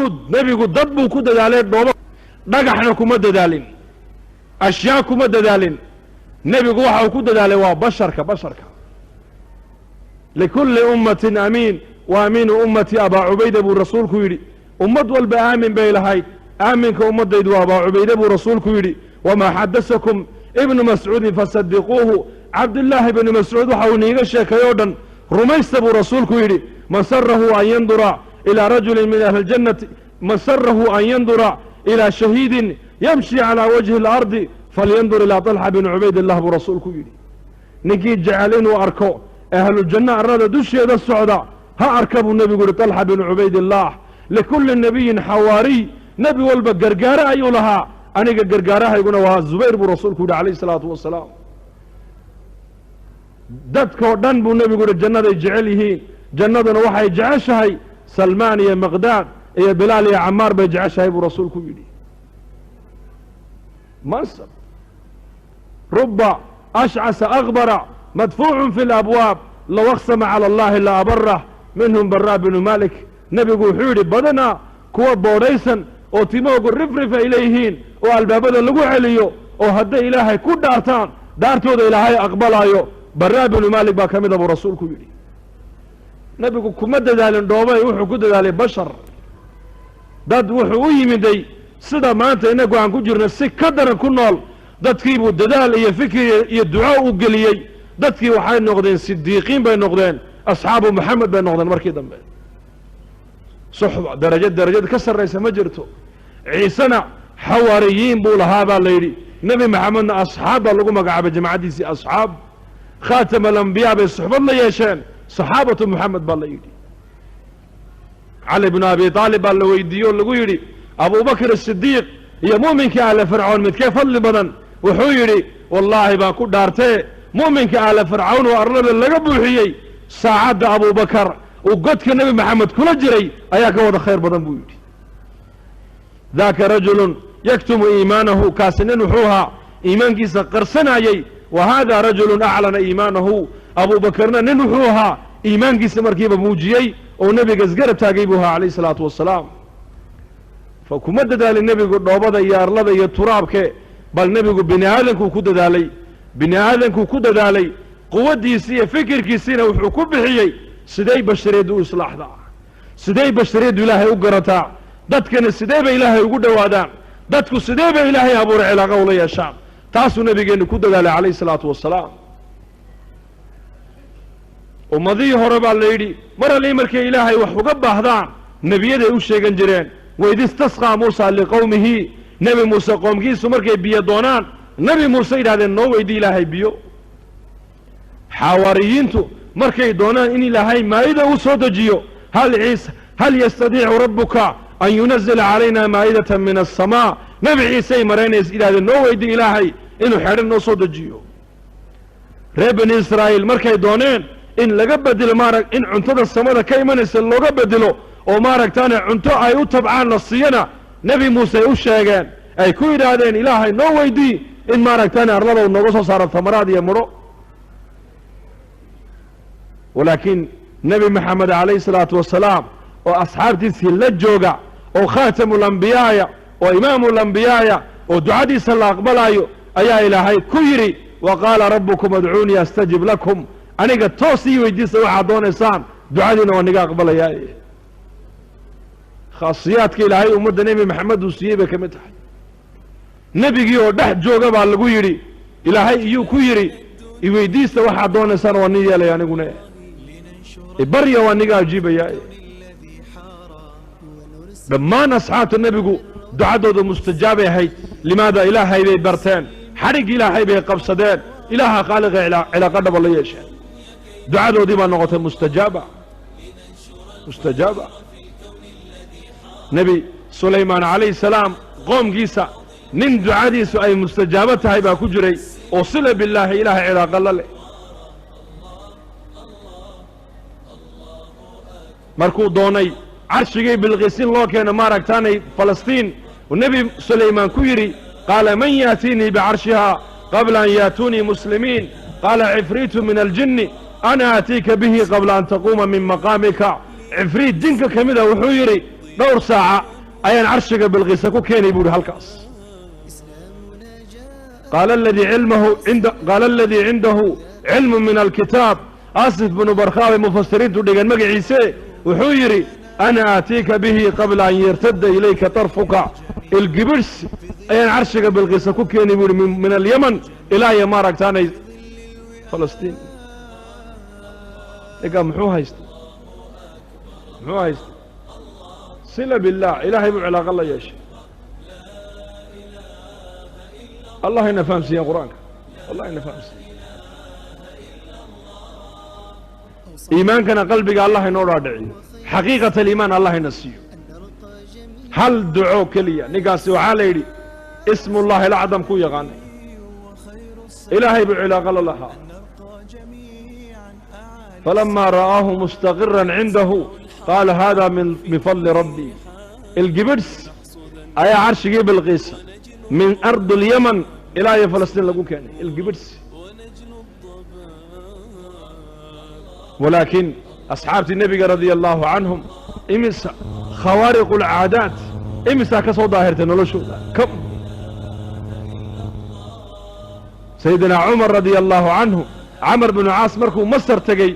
Juhud nebigu dad buu ku dadaalay, dhoobo dhagaxna kuma dadaalin, ashyaa kuma dadaalin. Nebigu waxa uu ku dadaalay waa basharka, basharka. Likulli ummatin amiin wa amiinu ummati Abaa Cubayda buu rasuulku yidhi. Ummad walba aamin bay lahayd, aaminka ummaddaydu waa Abaa Cubayde buu rasuulku yidhi. Wamaa xadasakum Ibnu Mascuudin fasadiquuhu, Cabdullaahi ibnu Mascuud waxa uu niiga sheekay oo dhan rumaysta buu rasuulku yidhi. Man sarahu an yandura ilaa rajulin min ahli ljannati, man sarahu an yandura ilaa shahiidin yamshi calaa wajhi alardi falyandur ilaa Talxa bni Cubayd illah buu rasuulku yidhi. Ninkii jecel inuu arko ahlujanno arlada dusheeda socda ha arka buu nebigu yihi Talxa binu Cubaydillaah. Likulli nebiyin xawaariy, nebi walba gargaare ayuu lahaa, aniga gargaarahayguna waa Zubayr buu rasuulku yidhi calayh isalaatu wasalaam. Dadkoo dhan buu nebigu yihi jannaday jecel yihiin, jannaduna waxay jeceshahay Salmaan iyo Miqdaad iyo Bilaal iyo Camaar bay jeceshahay buu rasuulku yidhi. Mansab ruba ashcasa akbara madfuucun fi alabwaab low aqsama cala allahi la abarah minhum Baraa binu Malik. Nebigu wuxuu yidhi badanaa kuwa boodhaysan oo timoogu rifrif ay leeyihiin oo albaabada lagu celiyo oo hadday Ilaahay ku dhaartaan dhaartooda Ilaahay aqbalaayo, Baraa binu Malik baa ka mida buu rasuulku yidhi. Nebigu kuma dadaalin dhoobay, wuxuu ku dadaalay bashar. Dad wuxuu u yimiday sida maanta innagu aan ku jirno si ka daran ku nool. Dadkiibuu dadaal iyo fikir iyo duco u geliyey. Dadkii waxay noqdeen sidiiqiin bay noqdeen, asxaabu Moxamed bay noqdeen markii dambe. Suxba darajo darajad ka sarraysa ma jirto. Ciisena xawaariyiin buu lahaa baa la yidhi, Nebi Maxamedna asxaab baa lagu magacaabay, jamacaddiisii asxaab khaatam alambiyaa bay suxbad la yeesheen, saxaabatu Moxamed baa la yidhi. Cali bnu Abi Aalib baa la weydiiye oo lagu yidhi Abubakr Asidiiq iyo mu'minka aala Fircawn midkee fadli badan? Wuxuu yidhi wallaahi baan ku dhaartee mu'minka aala Fircawn oo arlada laga buuxiyey saacadda Abubakar uu godka Nebi Maxamed kula jiray ayaa ka wada khayr badan buu yidhi. Daaka rajulun yaktumu iimaanahu, kaasi nin wuxuu ahaa iimaankiisa qarsanayey, wa haada rajulun aclana iimaanahu. Abubakarna nin wuxuu ahaa iimaankiisa markiiba muujiyey oo nebiga isgarab taagay buu ahaa calayh isalaatu wasalaam. Fa kuma dadaalin nebigu dhoobada iyo arlada iyo turaabke, bal nebigu bini aadankuu ku dadaalay, bini aadankuu ku dadaalay. Quwaddiisi iyo fikirkiisiina wuxuu ku bixiyey siday bashariyaddu u islaaxdaa, siday bashariyaddu Ilaahay u garataa, dadkana sidee bay Ilaahay ugu dhowaadaan, dadku sidee bay Ilaahay abuuray cilaaqa ula yeeshaan. Taasuu nabigeennu ku dadaalay calayhi isalaatu wasalaam. Ummadihii hore baa la yidhi mar allii markay Ilaahay wax uga baahdaan nebiyaday u sheegan jireen. Waid istasqaa Muusa liqowmihi, Nebi Muuse qoomkiisu markay biyo doonaan Nebi Muuse yidhahdeen noo weydii Ilaahay biyo. Xawaariyiintu markay doonaan in Ilaahay maa'ida u soo dejiyo, hal ciise hal yastadiicu rabbuka an yunazila calayna maa'idatan min aلsamaa, Nebi Ciisey maraynaysa yidhahdeen noo weydii Ilaahay inuu xedhan noo soo dejiyo. Reer Bani Israa'iil markay dooneen in laga bedelo maarag in cuntada samada ka imanaysa looga bedelo oo maaragtaane cunto ay u tabcaan la siiyana, Nebi Muuse ay u sheegeen, ay ku yidhaahdeen Ilaahay noo weydii in maaragtaane arlada uu nooga soo saaro tamaraad iyo mudho. Walaakiin Nebi Maxamed calayhi salaatu wasalaam oo asxaabtiisii la jooga oo khaatamul-ambiyaaya oo imaamul-ambiyaaya oo ducadiisa la aqbalaayo ayaa Ilaahay ku yidhi wa qaala rabbukum adcuunii astajib lakum, aniga toos ii weydiista waxaad doonaysaan, ducadiina waa niga aqbalayaa. Khaasiyaadka Ilaahay ummadda Nebi Maxamed uu siiyey bay ka mid tahay. Nebigii oo dhex jooga baa lagu yidhi, Ilaahay iyuu ku yidhi iweydiista waxaad doonaysaan waa nin yeelaya, aniguna ibarya waa niga ajiibayaa. Dhammaan asxaabta nebigu ducadooda mustajaabay ahayd. Limaada? Ilaahay bay barteen, xadhig Ilaahay bay qabsadeen, Ilaaha khaaliqa cilaaqa dhaba la yeesheen, ducadoodii baa noqotay mustajaaba, mustajaaba. Nebi Sulaymaan calayhi salaam qoomkiisa nin ducadiisu ay mustajaabo tahay baa ku jiray oo sila billaahi Ilaahay cilaaqa la leh. Markuu doonay carshigii Bilqiis in loo keeno maaragtaanay Falastiin, Nebi Sulaymaan ku yidhi qaala man yaatiinii bicarshihaa qabla an yaatuunii muslimiin, qaala cifriitu min aljinni ana aatiika bihi qabla an taquuma min maqaamika. Cifriit jinka ka mida wuxuu yidhi dhowr saaca Ayaan carshiga Bilqiisa ku keenay, buu yidhi halkaas. Qaala aladii cilmahu inda qaala aladii cindahu cilmu min alkitaab, Asif binu Barkhaa bay mufasiriintu dhigeen magaciise, wuxuu yidhi: "Ana aatiika bihi qabla an yartadda ilayka tarfuka." Ilgibidhs ayaan carshiga Bilqiisa ku keenay, buu yidhi, min alyaman ilaa iyo maaragtaanay Falastiin. Ninkaa muxuu haystay? Muxuu haystay? Sila billaah, Ilaahay buu cilaaqo la yeeshay. Allah ina fahamsiiyeen Qur-aanka, Allah ina fahamsiiye. Iimaankana qalbiga Allah inoo dhaadhiciyo, xaqiiqat aliimaan Allah ina siiyo. Hal duco keliya ninkaasi waxaa la yidhi ismu llahi alacdam ku yaqaanay, Ilaahay buu cilaaqo la lahaa. Falamaa ra'aahu mustaqiran cindahu qaala hada min fadli rabbii. Ilgibidhs ayaa carshigii Bilqiisa min ardi alyaman ilaa iyo Falastiin lagu keenay, ilgibidhs. Walaakiin asxaabtii nebiga radia allahu canhum, imisa khawaariqu alcaadaat, imisaa ka soo daahirtay noloshooda? Kam Sayidina Cumar radia allahu canhu, Camar binu Caas markuu Masar tegey,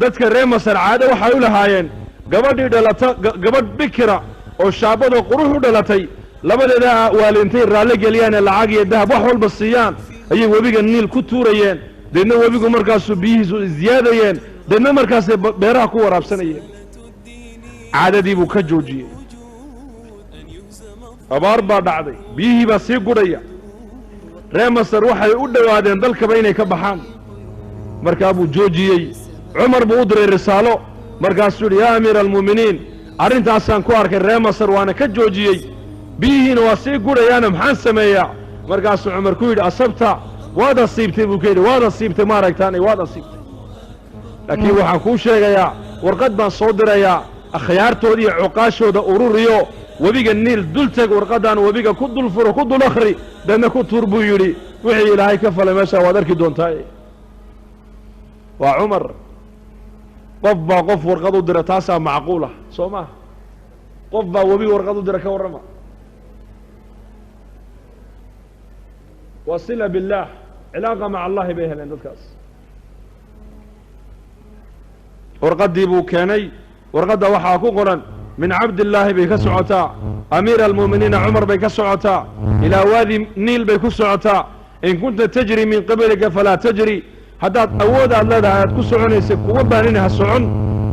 dadka reer Masar caado waxay u lahaayeen gabadhii dhalata, gabadh bikira oo shaabadoo qurux u dhalatay, labadeeda waalintay raalli geliyaane lacag iyo dahab wax walba siiyaan, ayay webiga Niil ku tuurayeen. Deedna webigu markaasuu biyihiisu isziyaadayeen, deedna markaasay beeraha ku waraabsanayeen. Caadadii buu ka joojiyey. Abaar baa dhacday, biyihii baa sii gudhaya. Reer Masar waxay u dhowaadeen dalkaba inay ka baxaan. Markaa buu joojiyey. Cumar buu u diray risaalo, markaasuu yidhi: "Yaa amiira almu'miniin, arrintaasaan ku arkay reer Masar, waana ka joojiyey, biyihiina waa sii gudhayaana, maxaan sameeyaa?" Markaasuu Cumar ku yidhi: "Asabta, waad asiibtay," buu ka yidhi, "waad asiibtay, maaragtaanay waad asiibtay, laakiin waxaan kuu sheegayaa warqad baan soo dirayaa, akhyaartooda iyo cuqaashooda ururiyo, webiga Niil dul teg, warqaddaan webiga ku dul furo, ku dul akhri, deedna ku tuur," buu yidhi. "Wixii Ilaahay ka falay meeshaa waad arki doontaaye." Waa Cumar. Qof baa qof warqad u dira, taasaa macquulah, soo maha? Qof baa webi warqad u dira, ka warrama. Waa sila billaah, cilaaqa maca allahi bay heleen dadkaas. Warqaddii buu keenay. Warqadda waxaa ku qoran: min Cabdillaahi bay ka socotaa, amiira almu'miniina Cumar bay ka socotaa, ilaa waadi Niil bay ku socotaa. In kunta tajri min qablika falaa tajri. Haddaad awood aad leedahay aad ku soconaysa, kuwa baanina ha socon.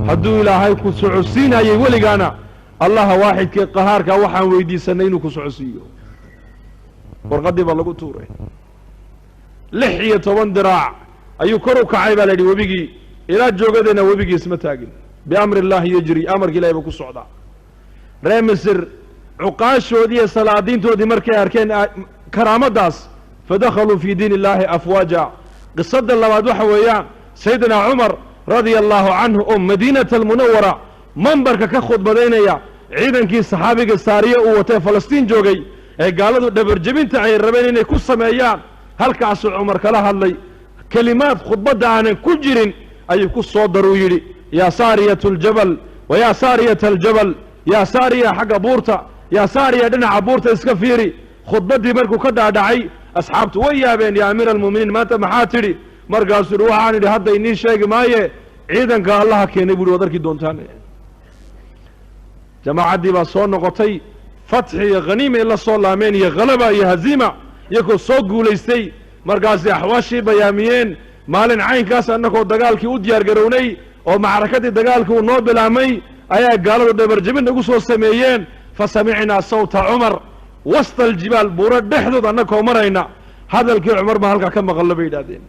Hadduu Ilaahay ku socodsiinayay weligaana, Allaha waaxidkii qahaarka waxaan weydiisanay inuu ku socodsiiyo. Warqaddii baa lagu tuuray. 16 diraac ayuu kor u kacay baa la yidhi webigii. Ilaa joogadeenna webigii isma taagin. Biamri illaahi yejri, amarka Ilahay buu ku socdaa. Reer Misir cuqaashoodii iyo salaadiintoodii markay arkeen karaamaddaas, fadakhaluu fii diin illaahi afwaaja. Qisada labaad waxa weeyaan Sayidina Cumar radia allahu canhu oo Madiinata almunawara mambarka ka khudbadaynaya, ciidankii saxaabiga Saariye uu watee Falastiin joogay ee gaaladu dhabarjebinta ay rabeen inay ku sameeyaan, halkaasuu Cumar kala hadlay. Kelimaad khudbadda aanan ku jirin ayuu ku soo daruu yidhi: "Yaa saariyat aljabal, wa yaa saariyata aljabal, yaa saariya xagga buurta, yaa saariya dhinaca buurta iska fiiri." Khudbaddii markuu ka dhaadhacay, asxaabtu way yaabeen: "Yaa amiira almu'miniin, maanta maxaa tidhi?" Markaasuu yidhi: "Waxaan idhi hadda inii sheegi maaye, ciidanka Allaha keenay," bu yidhi, "waad arki doontaan." Jamaacaddii baa soo noqotay, fatxi iyo khaniimay la soo laameen, iyo khalaba iyo haziima, iyagoo soo guulaystay. Markaasay axwaashii bayaamiyeen: "Maalin caynkaas annagoo dagaalkii u diyaar garownay oo macrakadii dagaalkii uu noo bilaabmay ayaa gaaladu dhabarjebin nagu soo sameeyeen. Fa samicnaa sawta Cumar wasta aljibaal, buuro dhexdood annagoo marayna, hadalkii Cumar baan halkaa ka maqallo," bay yidhahdeen.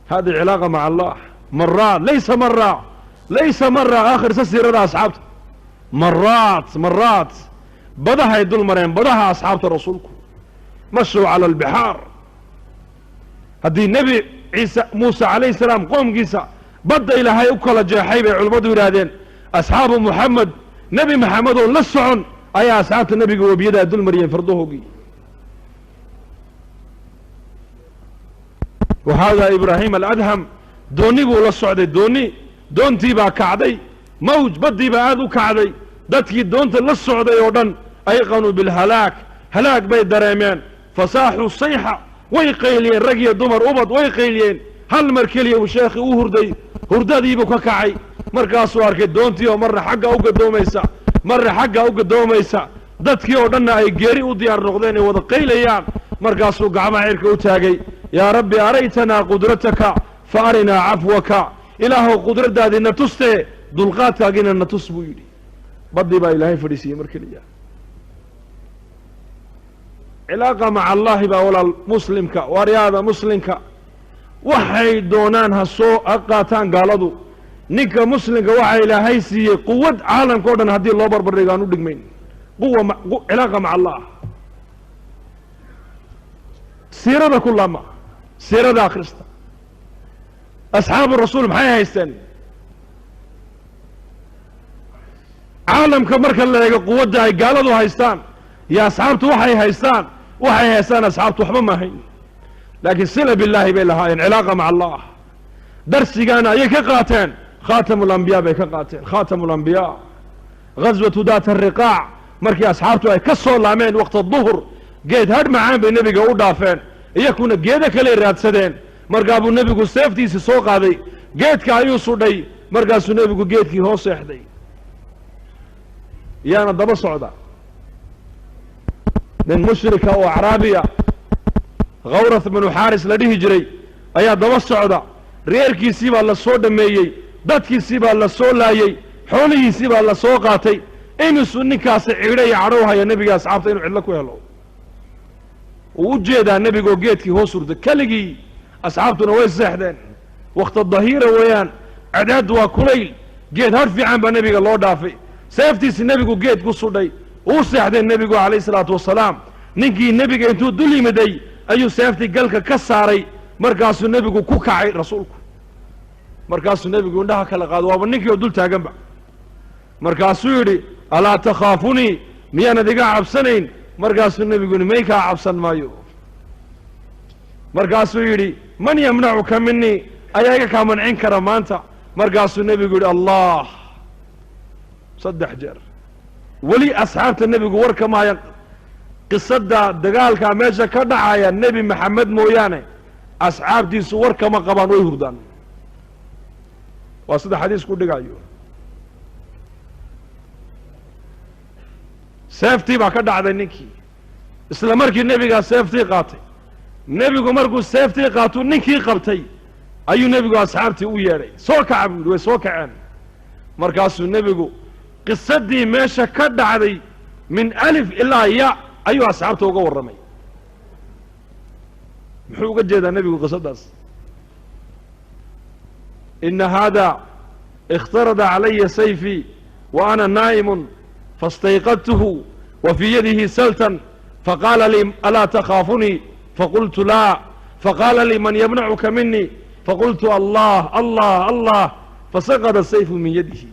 Hadi cilaaqa maca Allah. Maraat, laysa mara, laysa mara, aakhirsa siirada asxaabta, maraat maraat badahay dul mareen, badaha asxaabta rasuulku mashuu cala albixaar. Haddii Nebi Ciise Muuse calayhi salaam qoomkiisa badda Ilaahay u kala jeexay, bay culimmadu yidhaahdeen, asxaabu Moxamed, Nebi Maxamed oo la socon ayaa asxaabta nebiga webiyadaa dul mariyeen fardahoogii. Wa haadaa Ibraahim aladham doonni buu la socday, doonni, doontii baa kacday, mawj baddii baa aada u kacday. Dadkii doonta la socday oo dhan ayqanuu bilhalaag, halaag bay dareemeen. Fasaaxuu sayxa, way qayliyeen, rag iyo dumar ubad way qayliyeen. Hal mar keliya uu sheekhii u hurday, hurdadiibuu ka kacay. Markaasuu arkay doontii oo marna xagga u gadoomaysa, marna xagga u gadoomaysa, dadkii oo dhanna ay geeri u diyaar noqdeen ay wada qaylayaan. Markaasuu gacmaha cirka u taagay, yaa rabbi araytanaa qudrataka fa arinaa cafwaka, ilaahow qudraddaadii na tustee dulqaadkaagiina na tus buu yidhi. Baddii baa ilaahay fadhiisiiyey mar keliya. Cilaaqa maca allaahi baa walaal muslimka, waaryaada muslimka waxay doonaan ha soo ha qaataan gaaladu. Ninka muslimka waxaa ilaahay siiyey quwad caalamka o dhan haddii loo barbardhigo aan u dhigmayn. Quwa cilaaqa maca allah. Siirada ku laama, siirada akhrista. Asxaabu rasuul maxay haysteen? Caalamka marka la eego quwadda ay gaaladu haystaan iyo asxaabtu waxay haystaan, waxay haystaan asxaabtu waxba ma ahayn, laakiin sila billaahi bay lahaayeen, cilaaqa maca allah. Darsigaana ayay ka qaateen, khaatamu alambiyaa bay ka qaateen, khaatamu alambiyaa. Ghaswatu daat ariqaac markii asxaabtu ay ka soo laameen waqta duhur, geed hadh macaan bay nebiga u dhaafeen, iyakuna geedo kaley raadsadeen. Markaa buu nebigu seeftiisii soo qaaday, geedka ayuu sudhay, markaasuu nebigu geedkii hoos seexday. Yaana daba socda nin mushrika oo acraabiya, khawrath binu xaaris la dhihi jiray ayaa daba socda. Reerkiisii baa la soo dhammeeyey, dadkiisii baa la soo laayey, xoolihiisii baa la soo qaatay. Imisuu ninkaasi ciidho iyo cadhow haya nebiga asxaabta inuu cidlo ku helo. Wuu u jeedaa nebigoo geedkii hoos hurda keligii, asxaabtuna way seexdeen. Wakta dahiira weeyaan, cadaad waa kulayl, geed hadh fiican baa nebiga loo dhaafay. Seeftiisi nebigu geed ku sudhay, uu seexday nebigu calayhi salaatu wasalaam. Ninkii nebiga intuu dul yimiday ayuu seeftii galka ka saaray, markaasuu nebigu ku kacay rasuulku. Markaasuu nebigu indhaha kala qaado, waaba ninkii oo dul taaganba. Markaasuu yidhi, alaa takhaafunii, miyaanad iga cabsanayn? Markaasuu nebigu yidhi, may kaa cabsan maayo. Markaasuu yidhi, man yamnacuka minii, ayaa iga kaa mancin kara maanta? Markaasuu nebigu yidhi, allah. 3 jeer. Weli asxaabta nebigu war kama hayan qisadda dagaalkaa meesha ka dhacaya. Nebi Maxamed mooyaane asxaabtiisu war kama qabaan, way hurdaan. Waa sida xadiisku dhigayo. Seeftii baa ka dhacday ninkii, isla markii nebigaa seeftii qaatay. Nebigu markuu seeftii qaatuu ninkii qabtay ayuu nebigu asxaabtii u yeedhay. Soo kaca buu yidhi, way soo kaceen. Markaasuu nebigu qisadii meesha ka dhacday min alif ilaa ya ayuu asxaabta uga warramay. Muxuu uga jeedaa nebigu qisaddaas? Ina haada ikhtarada calaya sayfii wa ana naa'imun faاstayqadtuhu wa fii yadihi saltan faqaala lii alaa takhaafunii faqultu laa faqaala lii man yamnacuka minii faqultu allah allah allah fasaqada sayfu min yadihi.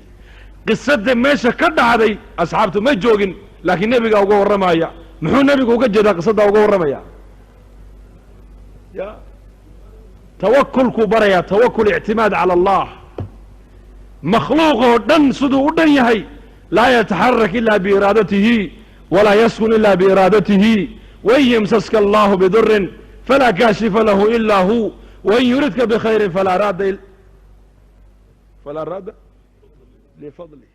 Qisadda meesha ka dhacday asxaabtu ma joogin, laakiin nebigaa uga warramaya. Muxuu nebigu uga jeedaa qisaddaa uga warramaya? Ya tawakulkuu barayaa, tawakul, ictimaad cala allah. Makhluuq oo dhan siduu u dhan yahay laa yataxarak ila biiraadatihi walaa yaskun ila biiraadatihi. Wain yamsaska allahu bidurin falaa kaashifa lahu ila hu wain yuridka bikhayrin falaa raadda lifadlih.